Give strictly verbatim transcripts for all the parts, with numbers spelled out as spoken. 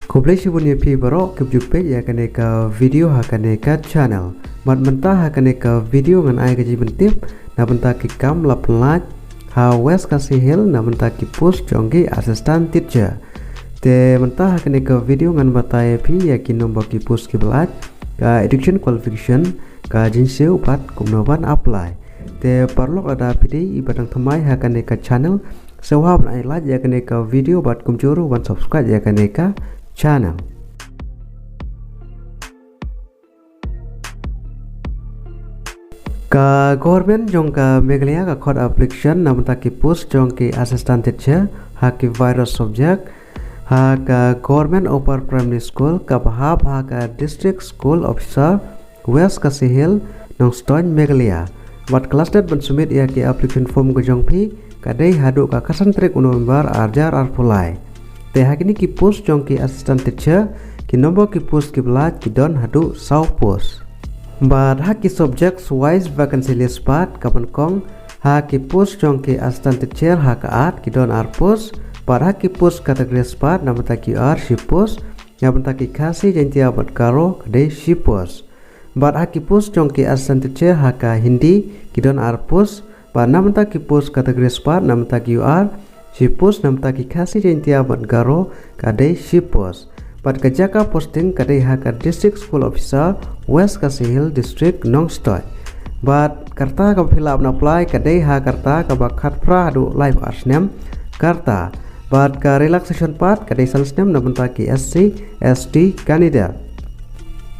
Khublei shibun ïa phi baroh kiba ju peit ïa kane ka video ha kane ka channel. Bad mynta ha kane ka video ngan ai ka jingpyntip na bynta ki kam la pynlait ha West Khasi Hills na bynta ki post jong ki assistant teacher. Te mynta ha kane ka video ngan batai ïa phi ïa ki nombor ki post kiba lait, ka education qualification, ka jingsiew bad kumno ban apply. Te paralok lada phi dei iba dang thymmai ha kane ka channel, sngewbha ban ai like ïa kane ka video bad kumjuh ruh ban subscribe ïa kane ka channel. Ka government jong ka Meghalaya ka khot application na bynta ki post jong ki assistant teacher ha ki various subject ha ka Government Upper Primary School kaba hap ha ka District School Officer, West Khasi Hills, Nongstoiñ, Meghalaya. Bad ka last date ban submit ïa ki application form ka jong phi ka dei haduh ka khatsan tarik u November arhajar arphew lai. Te ha kine ki post jong ki assistant teacher, ki nombor ki post kiba lait ki don haduh saw post. Bad ha ki subject wise vacancy list pat ka pynbkong ha ki post jong ki assistant teacher ha ka Art ki don ar post, bad ha ki post category wise pat na bynta ki U R shi post, na bynta ki Khasi, Jaiñtia bad Garo ka dei shi post. Bad ha ki post jong ki assistant teacher ha ka Hindi ki don ar post, bad na bynta ki post category wise pat na bynta ki U R shi post, na bynta ki Khasi, Jaiñtia bad Garo ka dei shi post. Bad ka jaka posting ka dei ha ka District School Officer, West Khasi Hills District, Nongstoiñ. Bad ka rta kaba phi lah ban apply ka dei ha ka rta kaba khatphra haduh laiphew ar snem ka rta. Bad ka relaxation pat ka dei san snem na bynta ki S C, S T candidate.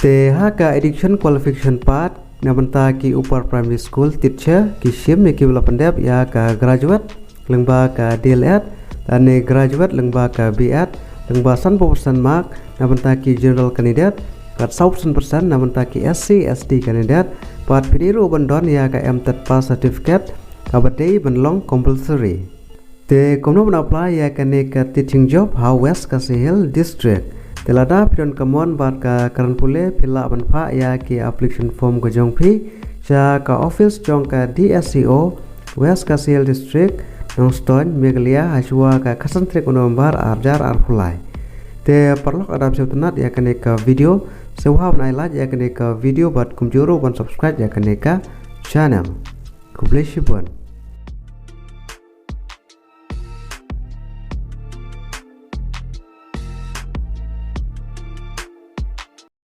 Te ha ka education qualification pat na bynta ki upper primary school teacher ki shim ïa kiba la pyndep ïa ka graduate lyngba ka D L Ed, lane graduate lyngba ka B Ed, lyngba sanphew percent mark na bynta ki general candidate, bad saw percent na bynta ki S C, S T candidate, bad phi dei ruh ban don ïa ka M Ted pass certificate kaba dei ban long compulsory. Te kumno ban apply ïa kane ka teaching job ha West Khasi Hills District? Te lada phi don ka mon bad ka kyrdan pule, phi lah ban phah ïa ki application form ka jong phi sha ka office jong ka D S C O, West Khasi Hills District, Nongstoiñ, Meghalaya, ha shuwa ka khatsan tarik u November arhajar arphew lai. Te paralok lada phi sngewtynnat ïa kane ka video, sngewbha ban ai like ïa kane ka video bad kumjuh ruh ban subscribe ïa kane ka channel. Khublei shibun.